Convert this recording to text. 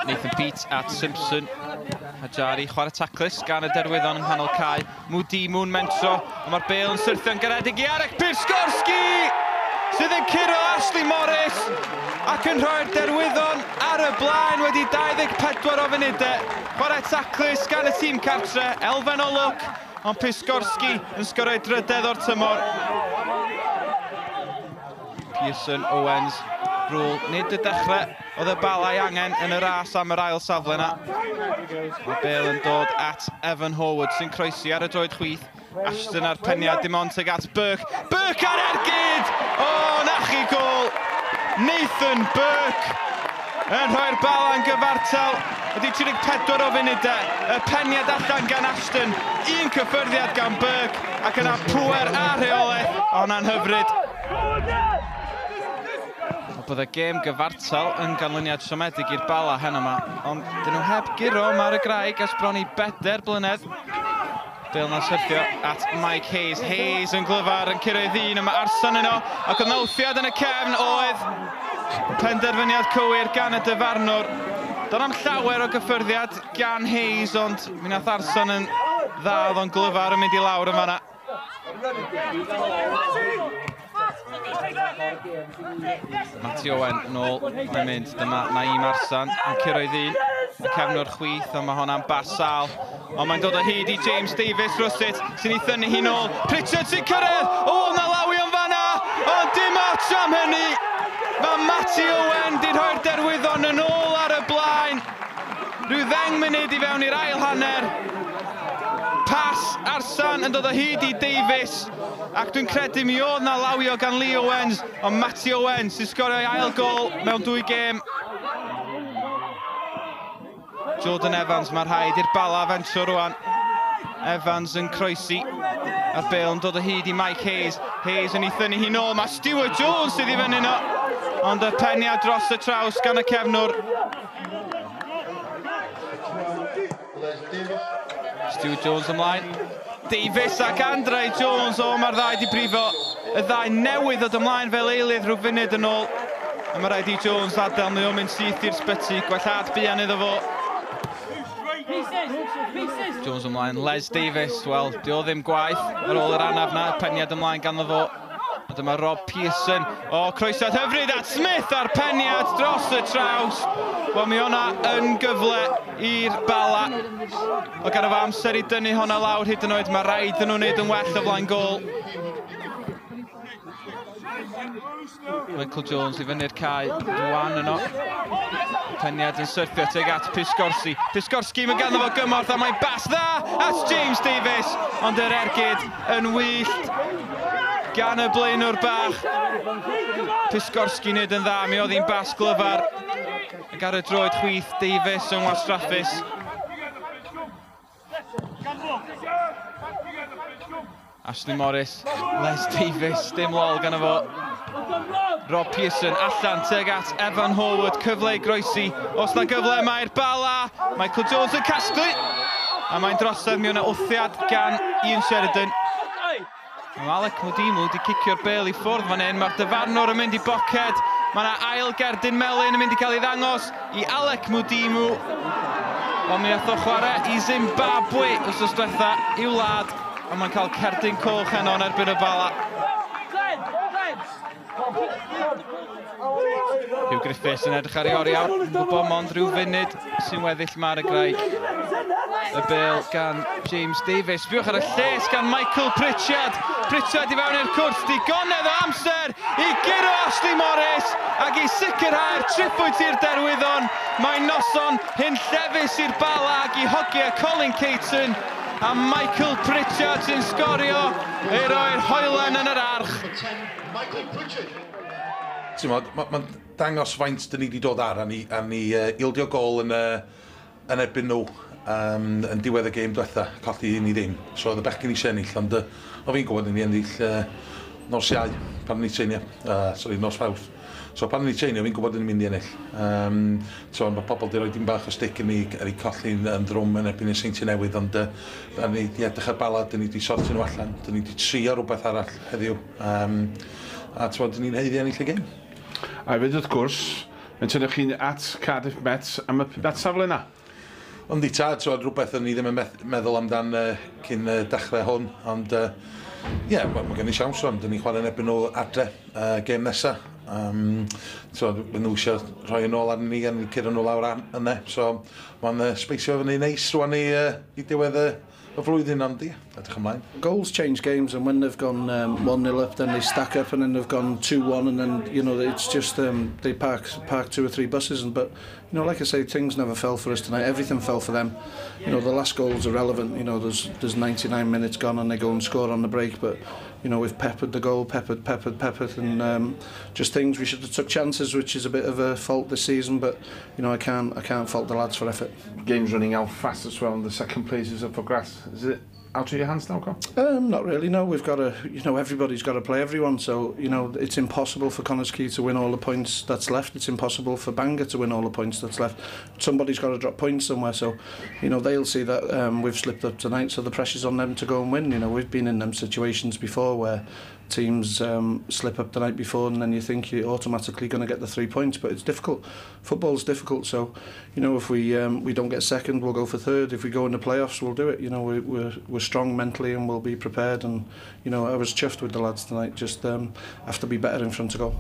Nathan Peat at Simpson. Hajari chwarae taclus gan y Derwyddon yng nghanol cae. Mudimu'n mentro, ond mae'r bêl yn syrthio'n garedig i Arek Piskorski! Sydd yn curo Ashley Morris ac yn rhoi'r Derwyddon ar y blaen wedi 24 o funudau. Chwarae taclus gan y tîm cartre, elfen o lwc, ond Piskorski yn sgorio drydedd o'r tymor. Pearson, Owens, Rule, nid y dechrau oedd y Bala'i angen yn y ras am yr ail safle yna. Mae bêl yn dod at Evan Horwood sy'n croesi ar y droed chwith. Ashton a'r peniad dim ond tuag at Burke. Burke ar ergyd! O, na chi gôl! Nathan Burke yn rhoi'r Bala'n gyfartal. Ydy 34 o funudau. Y peniad allan gan Ashton. Un cyffyrddiad gan Burke. Ac yna pŵer a rheolaeth. O, hwnna'n hyfryd. Bydd y gêm gyfartal yn ganlyniad siomedig i'r Bala heno yma, ond dyn nhw heb guro ar y graig ers bron i 4 blynedd. Bêl na'n syrthio at Mike Hayes. Hayes yn glyfar yn curo ei ddyn, yma Arsan yno, ac oedd nawthiad yn y cefn oedd penderfyniad cywir gan y dyfarnwr. Do'n am llawer o gyffyrddiad gan Hayes, ond mi nath Arsan yn dda, oedd o'n glyfar yn mynd i lawr yn fanna. Matty Owen nôl, mae'n mynd, dyma Naeem Arsan yn curo ei ddyn, y cefnwr chwith, ond mae honna'n bas sâl. Ond mae'n dod o hyd i James Davies rwsut, sy'n ei thynnu hi nôl. Pritchard sy'n cyrraedd! O, na lawi o'n fanna! Ond dim ots am hynny! Mae Matty Owen di rhoi'r Derwyddon yn ôl ar y blaen. Rhyw 10 munud i fewn i'r ail hanner. Pas Arsan yn dod o hyd i Davies. Ac dwi'n credu mi oedd na lawio gan Lee Owens, ond Matty Owen sy'n sgorio ei ail gôl mewn 2 gêm. Jordan Evans, mae rhaid i'r Bala fentro rwan. Evans yn croesi, a'r bêl yn dod o hyd i Mike Hayes. Hayes yn ei thynnu hi nôl, mae Stuart Jones sydd i fyny yno. Ond y peniad dros y traws gan y cefnwr. Stuart Jones ymlaen. Davies ac Andre Jones, o mae'r ddau di brifo. Y ddau newydd ddod ymlaen fel eilydd rhyw funud yn ôl. A mae rhaid i Jones adael, mae o'n mynd syth i'r sbyty, gwellhad buan iddo fo. Jones ymlaen, Les Davies, wel, di o ddim gwaith ar ôl yr anaf na, peniad ymlaen ganddo fo. A dyma Rob Pearson, o, croesiad hyfryd at Smith a'r peniad dros y traws. Wel, mi hwnna yn gyfle i'r Bala. O gan efo amser i dynnu hwnna lawr hyd yn oed, mae rhaid iddyn nhw wneud yn well o flaen gôl. Michael Jones i fyny'r cae, Dwan yno. Peniad yn syrthio tuag at Piskorski. Piskorski, mae ganddo fo gymorth a mae'n bas dda at James Davies, ond yr ergyd yn wyllt gan y blaenwr bach. Piskorski wneud yn dda, mi oedd hi'n bas glyfar. Ac ar y droed chwith, Davies yn wastraffus. Ashley Morris, Les Davies, dim lol gan fo. Rob Pearson allan tuag at Evan Horwood, cyfle i groesi. Os na gyfle mae'r Bala, Michael Jones yn casglu. A mae'n drosedd, mi o'na wthiad gan Ian Sheridan. Mae Alec Mudimu wedi cicio'r bêl i ffwrdd fan hyn, mae'r dyfarnwr yn mynd i boced. Mae yna ail gerdyn melyn yn mynd i cael ei ddangos i Alec Mudimu. Ond mi nath o chwarae i Zimbabwe wsos diwetha i'w wlad. Ond mae'n cael cerdyn coch heno yn erbyn y Bala. Hugh Griffiths yn edrych ar ei oriawr. Gwybod mond rhyw funud sy'n weddill mar y graig. Y bêl gan James Davies. Sbiwch ar y lles gan Michael Pritchard. Pritchard i fewn i'r cwrt. Digonedd o amser i guro Ashley Morris ac i sicrhau'r triphwynt i'r Derwyddon. Mae'n noson hunllefus i'r Bala ac i hogia Colin Caton. A Michael Pritchard sy'n sgorio i roi'r hoelen yn yr arch. Ti'n modd, mae'n dangos faint dyn ni wedi dod ar, a ni ildio gôl yn erbyn nhw yn diwedd y gêm diwetha, colli 1-0. So oedd y bechgyn eisiau ennill, ond o fi'n gwybod ni ennill nos Iau pan ni treinio, sorry, nos Fawrth. So pan ni treinio, fi'n gwybod ni'n mynd i ennill. So mae pobl wedi rhoi dim bach o stick i ni ar eu colli'n yn drwm yn erbyn y Seintiau Newydd, ond ni wedi edrych ar Bala, dyn ni wedi sortio nhw allan, dyn ni wedi trio rhywbeth arall heddiw. A ti'n ni'n haeddu ennill y gêm. A hefyd wrth gwrs, Mae'n tynnu chi'n at Cardiff Met am y pumed safle yna. Ond i tad, so rhywbeth o'n i ddim yn meddwl amdan cyn dechrau hwn, ond ie, yeah, mae gen i siawns o'n, dyn ni'n chwarae yn erbyn nhw adre gêm nesaf. So, maen nhw eisiau rhoi yn ôl arni ni a ni'n curo nhw lawr yna. So, mae'n sbeisio fyny neis rwan i diwedd y flwyddyn, ond ie, edrych ymlaen. Goals change games, and when they've gone 1-0 up, then they stack up, and then they've gone 2-1, and then, you know, it's just they park two or three buses. And but, you know, like I say, things never fell for us tonight. Everything fell for them. You know, the last goal's irrelevant. You know, there's 99 minutes gone, and they go and score on the break. But, you know, we've peppered the goal, peppered, peppered, peppered, and just things we should have took chances, which is a bit of a fault this season. But, you know, I can't fault the lads for effort. Game's running out fast as well, and the second place is up for grabs. Is it out of your hands now, Con? Not really, no. We've got to, you know, everybody's got to play everyone. So, you know, it's impossible for Connah's Quay to win all the points that's left. It's impossible for Bangor to win all the points that's left. Somebody's got to drop points somewhere. So, you know, they'll see that we've slipped up tonight. So the pressure's on them to go and win. You know, we've been in them situations before where teams slip up the night before and then you think you're automatically going to get the 3 points, but it's difficult. Football's difficult, so, you know, if we don't get second, we'll go for third. If we go in the playoffs, we'll do it. You know, we're strong mentally and we'll be prepared, and, you know, I was chuffed with the lads tonight. Just have to be better in front of goal.